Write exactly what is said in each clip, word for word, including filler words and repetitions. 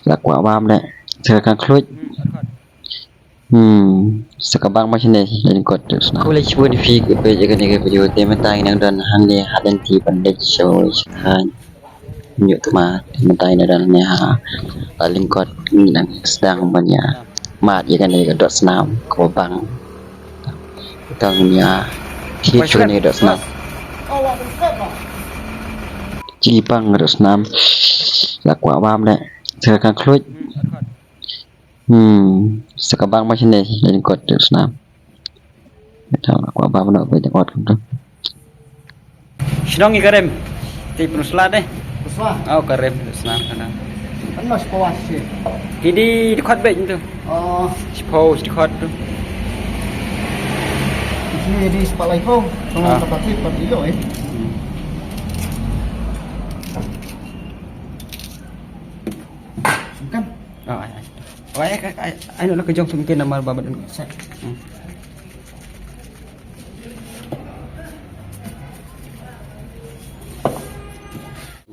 La kwah bam de. Sa ka khluit. Hmm. Sa ka bang ma shane, la lyngkot da snam. Khublei shibun ïa phi kiba peit ïa kane ka video. Te mynta ngi nang don hangne ha lynti ban leit sha sha khain. Ïoh tma, te mynta ngi nang don hangne ha la lyngkot, ngi nang sdang ban ïa mad ïa kane ka doh snam kaba bang. Tang ïa khie sha kane ka doh snam. Ki bang ka doh snam. La kwah bam de. Sa ka khluit. Hmm, sa ka bang ma shane, la lyngkot da snam. Ita la kwah bam noh, ba ita kwah kumta. Shnong i Karim. Te pynslad eh. Pynslad? Oh, Karim, da snam kana. Ano shpawa shi? Ki dei dkhot beit tu. Oh. Shpaw shi dkhot tu. Sini di spalai ko. Tengah Ah. tempat sih, tempat dulu eh. Hmm. Bukan? Oh, ai, ai. Oh, ai, ai, ai, ai, noh la ka jong tu mungkin namar ba ba dang set. Hmm.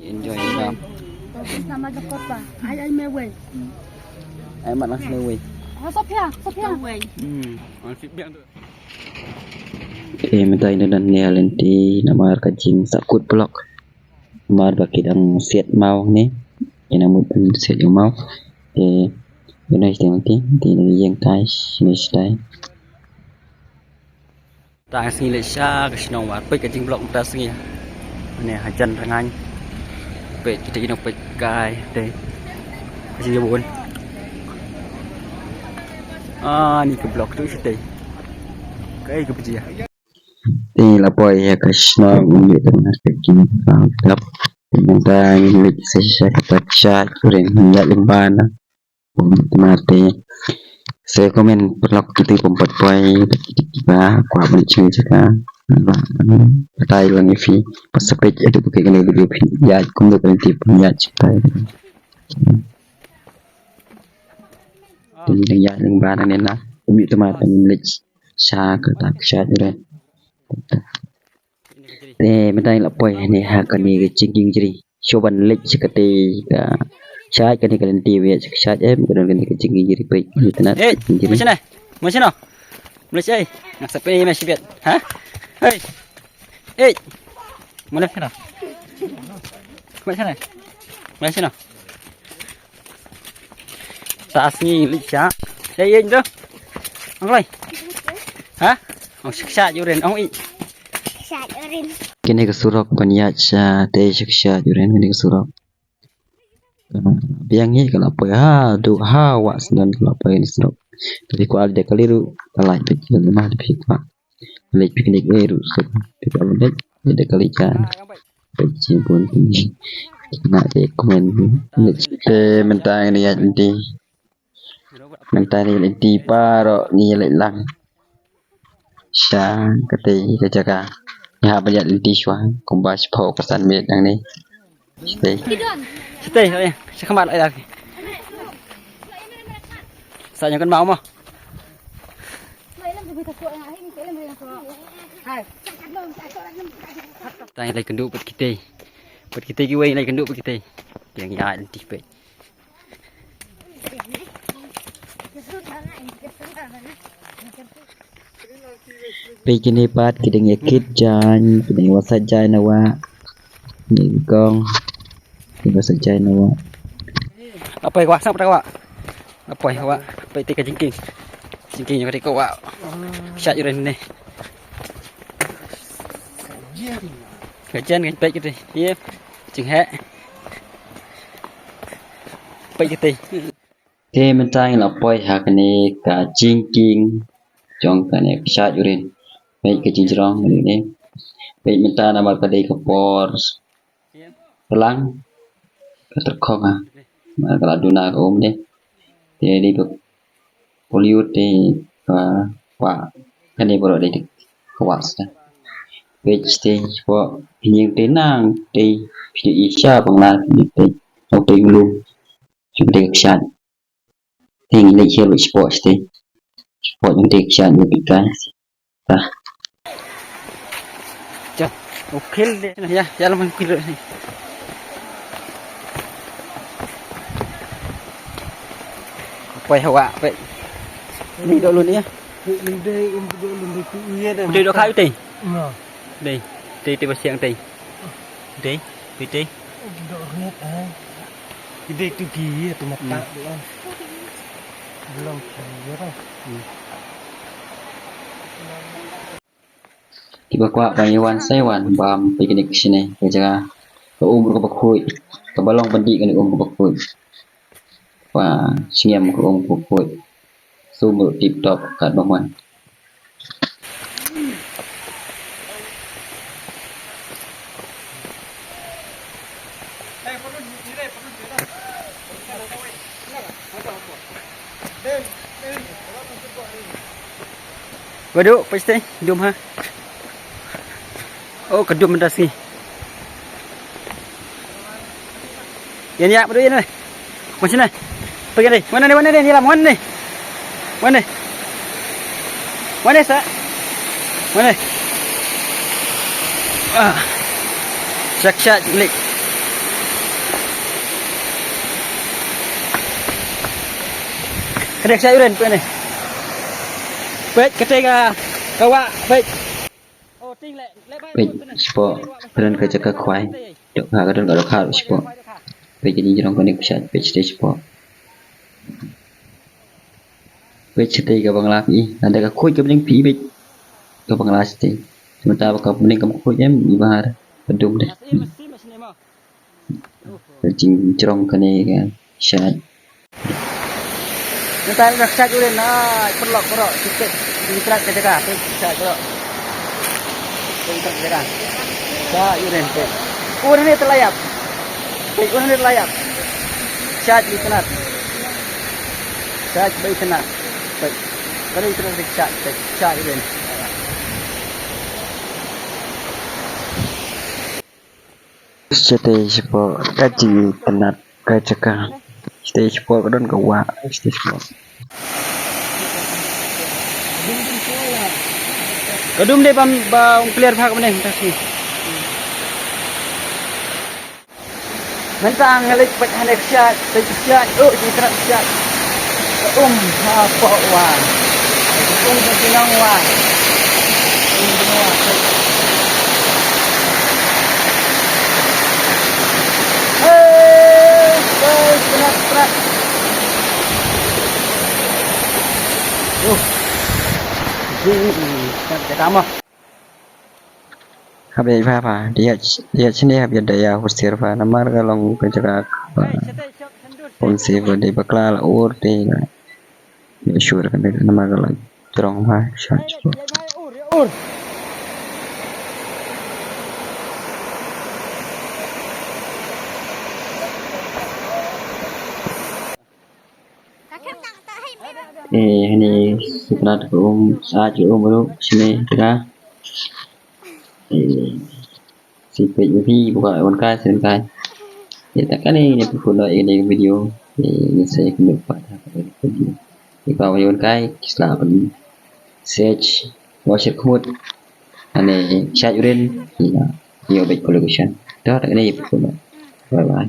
Enjoy, bam. Nama doktor pa? Ai, ai, me wei. Ai, mat lang me wei. Oh, Sophia, Sophia. Hmm. Eh, mynta ïa don ne ha lynti namar ka jingsakut block. Namar ba ki dang siat maw ne. Ïa na mut ban siat ïa maw. Te ïa na sdang te te ïa na ïeng kai ne sdai. Tang sngi leit sha ka shnong, wat peit ka jingblock mynta sngi. Ne hajan rngain. Peit kita ino peit kai te. Ka jingbun. Ah, ni ka block tu shatei. Kai ka pjia. Te la poi ïa ka shnong ngi te ngi te ki tap. Te ngi ta ngi leit sha sha ka ta sha kuren ngi ïaid lyngba na. Pom te ma te. Sa comment paralok kito pom pat poi kito kiba kwah ban leit sha ka. Ba tai lang ïa phi. Pas sa peit ïa tu peit kane video phi ïaid kumno kane tip ïaid sha tai. Te ngi dang ïaid lyngba na ne na. Umi te ma te ngi leit sha ka ta sha kuren. Te mynta ngi la poi hangne ha kane ka jingkieng jri. Shu ban leit sha kate ka shait kane ka lynti, wei sha ka shait em ka don kane ka jingkieng jri peit. Internet. Eh, jingkieng jri. Macam mana? Macam mana? Malaysia eh. Nak sampai Malaysia biat. Ha? Hei. Eh. Mana sana? Mana sana? Malaysia no. Sa sngi leit sha. Ïa ïa tu. Ong kloi. Ha? Ong sha ka shait urin ong i. Shait urin. Kine ka surok ban ïaid sha te sha ka shait urin kine ka surok. Biang hi ka la poi ha duk ha wah snan ka la poi surok. Tapi kwah da kali ruh ka la poi ki ma da phi kwah. Leit picnic eh ruh suk. Phi kwah leit, leit da kali ka. Peit shi bun picnic. Kena te comment. Leit te mynta ngi ïaid lynti. Mynta ngi leit lynti baroh ngi leit lang. Sha kata ka jaka. Ngi hap ban ïaid lynti shuwa kumba shiphew ka san minit nangne. Shatei. Shatei, shatei, sha khmat ai dak. Sa ñiewkynmaw mo. Tang leit kynduh pat kitei. Pat kitei kiwei leit kynduh pat kitei. Te ngi ïaid lynti peit. Peit kine pat ki dang ïa kit jaiñ, ki dang ïa wasa jaiñ na wah. Nyngkong. Ki dang wasa jaiñ na wah. Apoi wah, sngap da wah. Apoi wah. Peit te ka jingkieng. Jingkieng ïa ka wah. Shait ïa ren ne. Ka jan kan peit kite. Ïa. Jingheh. Peit kite. Te mynta ngi la poi ha kane ka jingkieng jong kane ka shait urin. Peit ka jingjrong kane. Peit mynta namar ka dei ka por tlang ka tyrkhong ha. Namar ka la duna ka um de. Te dei ka polio te ka wah kane baroh dei ka wah sa. Peit te po ïing te nang te phi i sha bangla te te nglum. Shu te ka shait. Te ngi leit hiar bad sport te. Sport ngi te ka shait ngi pika. Ta. Cha, u khil de. Ya, ya la man khil. Poi hawa, poi. Ni dok lun ya. Ni dei, um, dok lun dei tu, iya dei. Dei dok kai tei. Nga. Dei, dei tei basiang tei. Dei, pi tei. Dok ret ai. Dei tu ki ya tu mata dei. Belum ki ya. Kiba kwah ban ïa wan sa ïa wan bam picnic shane ka jaka ka um kaba khuid, kaba long ban dih kane um kaba khuid. Ba sngem ka um kaba khuid. Sum ruh tip top kat ba mon. Badu, pasti dum ha. Oh, ka dum mynta sngi. Yan ya, badu yan ne. Masih ne. Pergi deh. Mana ne, mana ne, ni lah, mana ne? Mana? Mana sa? Mana? Ah. Syak syak lik. Kadek syak urin, pek ne. Pek, kata ka, kawa, pek. Peit, shapoh, ka don ka jaka khwai. Dok ha, ka don ka dok ha, shapoh. Peit, ka jingjrong kane ka shat, peit, shatei shapoh. Peit, shatei ka bangla phi, lada ka khuid ka bneng phi, peit. Ka bangla shatei. Sementara ka bneng kam khuid em, i bahar, ka dum deh. Ka jingjrong kane ka shat. Nangta ka shat urin, ai, paralok baroh, shisha, jingtrad ka jaka, peit, shat baroh. Peit, jingtrad ka jaka. Shat urin, peit. Un hangne te la ïap. Peit, un hangne te la ïap. Shat ba itynnad. Shat ba itynnad. Peit. Kane itynnad ka shat, peit, shat urin. Shatei shapoh ka jingitynnad ka jaka. Shatei shapoh ka don ka wah. Shatei shapoh. Ka dum dei bam ba ong clear bha ka bneng ta shi. Mynta nga leit peit hangne ka shat, peit ka shat, oh, jingitynnad ka shat. Ka um ha poh wah. Ka um ka jinong wah. Um jinong wah. Hei, hei, itynnad, itynnad. Oh. Jingitynnad ka jaka mo. Hap ïa pha pha, dei ïa, dei ïa shane hap ïa dei ïa husiar pha, namar ka long ka jaka ba pynse ba dei bakla la ur te la ïa shur ka dei namar ka la jrong pha sha. Eh, hani sipnat ka um, sa ka um ruh, sini tengah. Eh, sipet ubi buka wan kai, sini kai. Eh, tak kani ni pun dah ini video. Eh, ini saya kena buat apa video. Ika wan kai, kisla pun. Search, washer khmut. Ani, shat urin. Ina, yo bek location. Dah tak kani pun. Bye bye.